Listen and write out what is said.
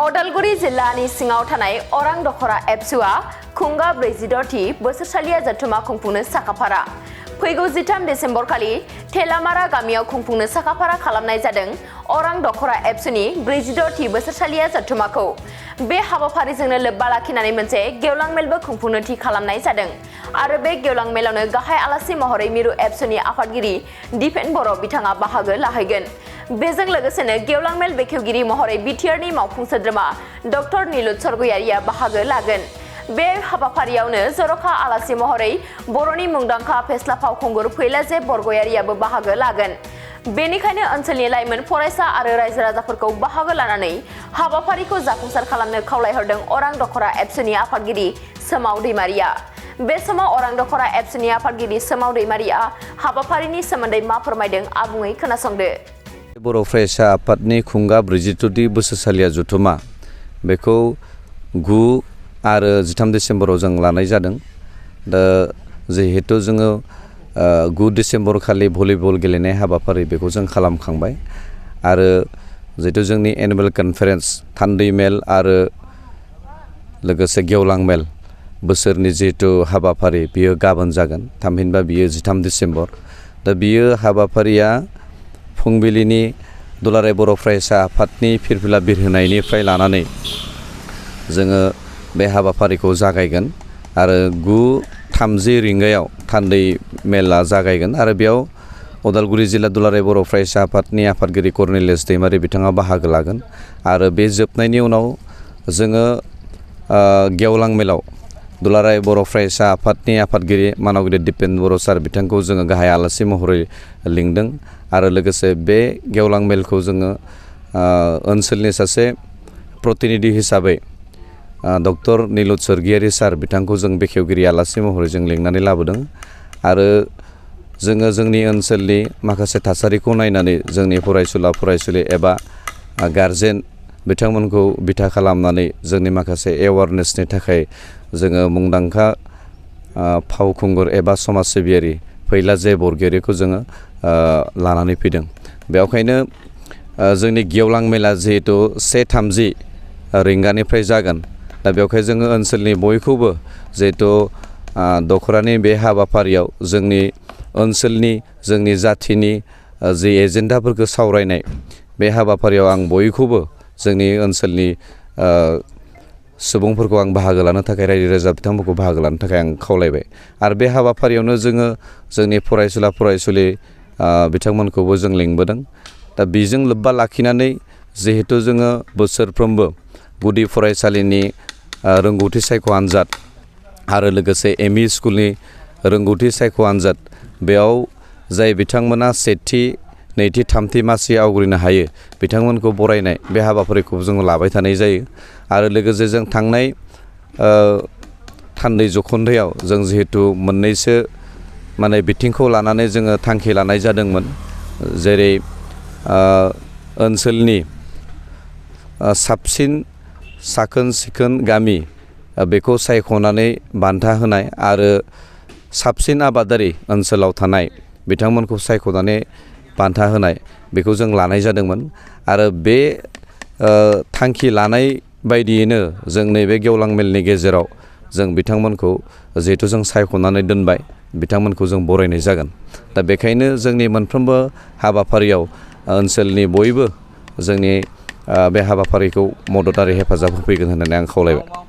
अदालगुरि जिल्लानि सिङाव थानाय अरां दख'रा एबसुआ खुंगा 46थि बोसोरसालिया जथुमा खुंफुंनो साखाफारा। फैगौ 13 डिसेम्बर खालि थेलामारा गामियाव खुंफुंनो साखाफारा खालामनाय जादों अरां दख'रा एबसुनि 46थि बोसोरसालिया जथुमाखौ। बे हाबाफारिजोंनो लोब्बा लाखिनानै मोनसे गेवलां मेलबो खुंफुंनो थि खालामनाय जादों आरो बे गेवलां मेलावनो गाहाय आलासि महरै मिरु एबसुनि आफादगिरि दिपेन बर' बिथाङा बाहागो लाहैगोन। बेजों लोगोसेनो गेवलां मेल बेखेवगिरि महरै बिटिआरनि मावफुं सोद्रोमा दख'र नीलुत सरगयारिया बाहागो लागोन। बे हाबाफारियावनो जर'खा आलासि महरै बर'नि मुंदांखा फेस्ला फावखुंगुर फैलाजे बरगयारियाबो बाहागो लागोन। बेनिखायनो ओनसोलनि लाइमोन फरायसा आरो रायजो राजाफोरखौ बाहागो लानानै हाबाफारिखौ जाफुंसार खालामनो खावलायहरदों अरां दख'रा एबसुनि आफादगिरि सोमाव दैमारिया। बे समाव अरां दख'रा एबसुनि आफादगिरि सोमाव दैमारिया हाबाफारिनि सोमोन्दै मा फोरमायदों आबुङै खोनासंदो। बर' फरायसा आफादनि खुंगा 46थि बोसोरसालिया जथुमा बेखौ 9 आरो 13 डिसेम्बराव जों लानाय जादों। दा जिहेतु जोङो 9 डिसेम्बर खालि भलिबल गेलेनाय हाबाफारि बेखौ जों खालामखांबाय आरो जिहेतु जोंनि एनुवेल कनफारेन्स थान्दै मेल आरो लोगोसे गेवलां मेल बोसोरनि जिहेतु हाबाफारि बियो गाबोन जागोन, थामहिनबा बियो 13 डिसेम्बर। दा बियो हाबाफारिया फुंबिलिनि दुलाराय बर' फरायसा आफादनि फिरफिला बिरहोनायनिफ्राय लानानै जोङो बे हाबाफारिखौ जागायगोन आरो 9:30 रिंगायाव थान्दै मेला जागायगोन आरो बेयाव अदालगुरि जिल्ला दुलाराय बर' फरायसा आफादनि आफादगिरि कर्नेलियास दैमारि बिथाङा बाहागो लागोन आरो बे जोबनायनि उनाव जोङो गेवलां मेलाव दुलाराय बर' फरायसा आफादनि आफादगिरि मानगिरि दिपेन बर' सार बिथांखौ जोङो गाहाय आलासि महरै लिंदों आरो लोगोसे बे गेवलां मेलखौ जोङो ओनसोलनि सासे प्रतिनिधि हिसाबै दख'र नीलुत सरगयारि सार बिथांखौ जों बेखेवगिरि आलासि महरै जों लिंनानै लाबोदों आरो जोङो जोंनि ओनसोलनि माखासे थासारिखौ नायनानै जोंनि फरायसुला फरायसुलि एबा गारजेन बिथांमोनखौ बिथा खालामनानै जोंनि माखासे एवारनेसनि थाखाय जोङो मुंदांखा फावखुंगुर एबा समाज सिबियारि फैलाजे बरगयारिखौ जोङो लानानै फैदों। बेवहायनो जोंनि गेवलां मेला जिहेतु 1:30 रिंगानिफ्राय जागोन। दा बेवहाय जोङो ओनसोलनि बयखौबो जिहेतु दख'रानि बे हाबाफारियाव जोंनि ओनसोलनि जोंनि जाथिनि जि एजेन्डाफोरखौ सावरायनाय बे हाबाफारियाव आं बयखौबो जोंनि ओनसोलनि सुबुंफोरखौ आं बाहागो लानो थाखाय रायजो राजा बिथांमोनखौ बाहागो लानो थाखाय आं खावलायबाय आरो बे हाबाफारियावनो जोङो जोंनि फरायसुला फरायसुलि बिथांमोनखौबो जों लिंबोदों। दा बेजों लोब्बा लाखिनानै जिहेतु जोङो बोसोरफ्रोमबो गुदि फरायसालिनि रोंगौथि सायख' आनजाद आरो लोगोसे एमइ स्कुलनि रोंगौथि सायख' आनजाद बेयाव जाय बिथांमोना सेथि नैथि थामथि मासि आवग्रिनो हायो बिथांमोनखौ बरायनाय बे हाबाफारिखौ जोङो लाबाय थानाय जायो आरो लोगोसे जों थांनाय थान्दै जख'न्दायाव जों जिहेतु मोननैसो माने बिथिंखौ लानानै जोङो थांखि लानाय जादोंमोन, जेरै ओनसोलनि साबसिन साखोन सिखोन गामि बेखौ सायख'नानै बान्था होनाय आरो साबसिन आबादारि ओनसोलाव थानाय बिथांमोनखौ सायख'नानै बान्था होनाय बेखौ जों लानाय जादोंमोन आरो बे थांखि लानाय बायदियैनो जों नैबे गेवलां मेलनि गेजेराव जों बिथांमोनखौ जिहेतु जों सायख'नानै दोनबाय बिथांमोनखौ जों बरायनाय जागोन। दा बेखायनो जोंनि मोनफ्रोमबो हाबाफारियाव ओनसोलनि बयबो जोंनि बे हाबाफारिखौ मदद आरो हेफाजाब होफैगोन होननानै आं खावलायबाय।